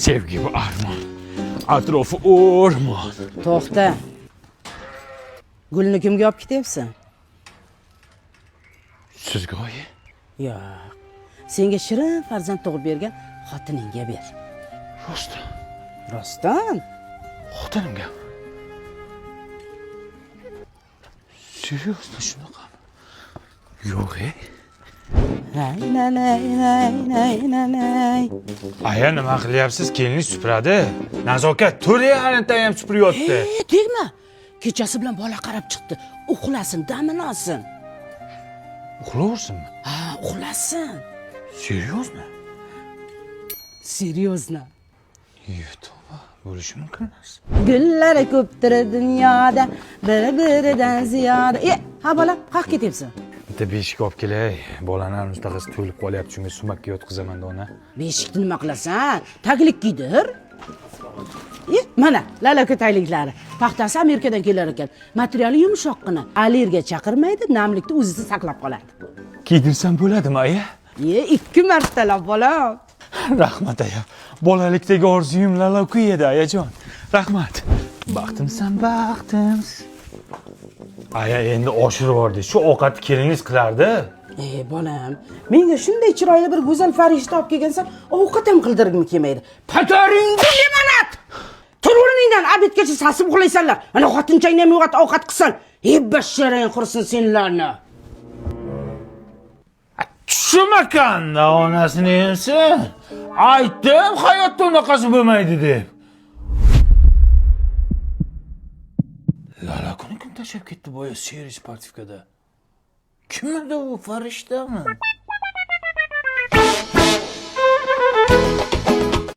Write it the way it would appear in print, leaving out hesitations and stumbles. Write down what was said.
Sevgi bu armon. Atrofi o'rmon. To'xta. Gulni kimga olib ketyapsan? Sizga, oyi? Yo'q. Senga shirin farzand tug'ib bergan xotiningga ber. Rostdan? Rostdan? Xotinimga. Серьезно shunaqami? Yo'q, e. Nay nay nay nay nay nay nay. Aya, nima qilyapsiz? Keliningiz supuradi. Nazokat, tur yarimta ham supuryapti. E, tegma. Kechasi bilan bola qarab chiqdi. Uxlasin, damini olsin. Uxlaversinmi? Ha, uxlasin. Серьезно? Серьезно. Tavba, bo'lishi mumkin emas. Gullar ko'pdir dunyoda, bir-biridan ziyoda. E, ha bola, qayerga ketyapsan? Bitta beshik olib kelay. Bolani mustaqasi to'lib qolyapti, shunga sumakka yotqizaman dona. Beshikni nima qilasan? Taglik kiydir. E, mana lalaka tagliklari. Paxtasi Amerikadan kelar ekan. Materiali yumshoqqina. Allergiya chaqirmaydi, namlikni o'zida saqlab qoladi. Kiydirsam bo'ladimi, aya? E, 2 martalab bolam. Rahmat, aya. Bolalikdagi orzuyim lalaku edi, ayajon. Rahmat. Baxtimsan, baxtim. Aya, endi oshirib yubordi. Shu ovqatni keliningiz qilardi. E, bolam, menga shunday chiroyli bir go'zal farishta olib kelgansan, ovqat ham qildirgim kelmaydi. Pataringga limonad! Tur o'rningdan, obedgacha sasib uxlaysanlar. Ana xotinchangni ham uyg'ot, ovqat qilsin. E, basharang qursin senlarni. Tushmakan-da onasini emsin. Aytdim, hayotda unaqasi bo'lmaydi deb. Lalakuni kim tashlab ketdi boya seri sportivkada? Kim edi u, farishtami?